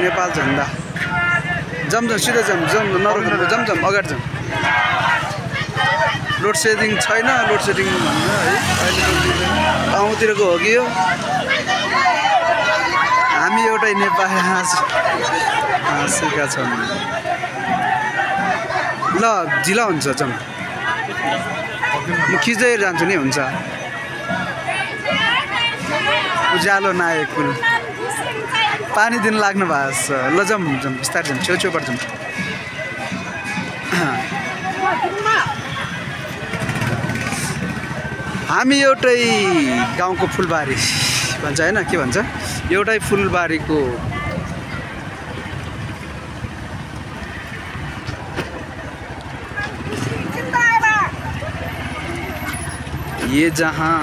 नेपाल झन्डा जम सिधै जम नरोक्नु जम अगाडि जम लोड सेडिङ छैन लोड सेडिङ भन्नु है अहिले गाउँतिरको हो कि यो हामी एउटै नेपाली हाँसेका छौँ ल ढिला हुन्छ जम म खिच्दै जान्छु नि हुन्छ उज्यालो नायक फुल पानी दिन लाग्नु भएको छ ल जम बिस्तारै जम छेउछेउबाट जम हामी एउटै गाउँको फुलबारी भन्छ हैन के भन्छ एउटै फुलबारीको ये जहाँ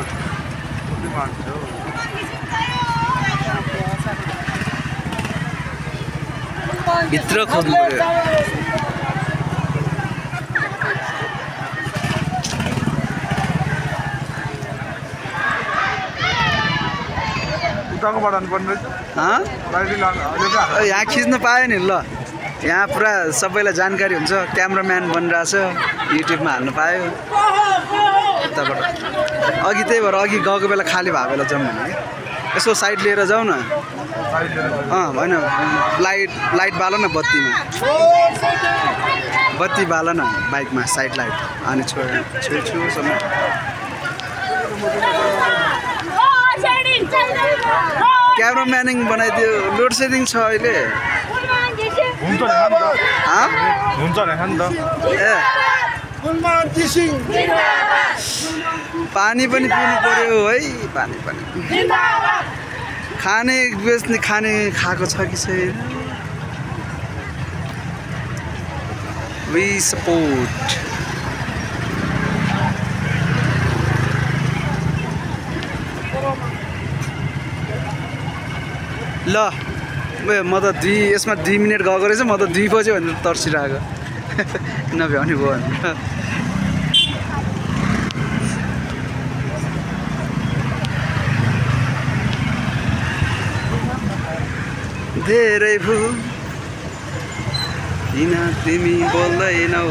भित्र खोज्नु पर्यो यहाँ खिच्न पायो नि ल यहाँ पुरा सबैलाई जानकारी हुन्छ क्यामराम्यान बनिरहेछ युट्युबमा हाल्नु पायो यताबाट अघि त्यही भएर अघि गएको बेला खाली भएको बेला जाउँ भने यसो साइड लिएर जाउँ न होइन लाइट बाल न बत्ती बाल न बाइकमा साइड लाइट अनि छेउछेउसम्म क्यामराम्यानिङ बनाइदियो लोड सेडिङ छ अहिले पानी पनि पिउनु पर्यो है पानी खाने बेच्ने खाएको छ कि छैन वी सपोर्ट ल म त यसमा 2 मिनट गएको रहेछ म त 2 बज्यो भनेर तर्सिरहेको नभ्याउने भयो भनेर धेरै भू किन तिमी बोल्दैनौ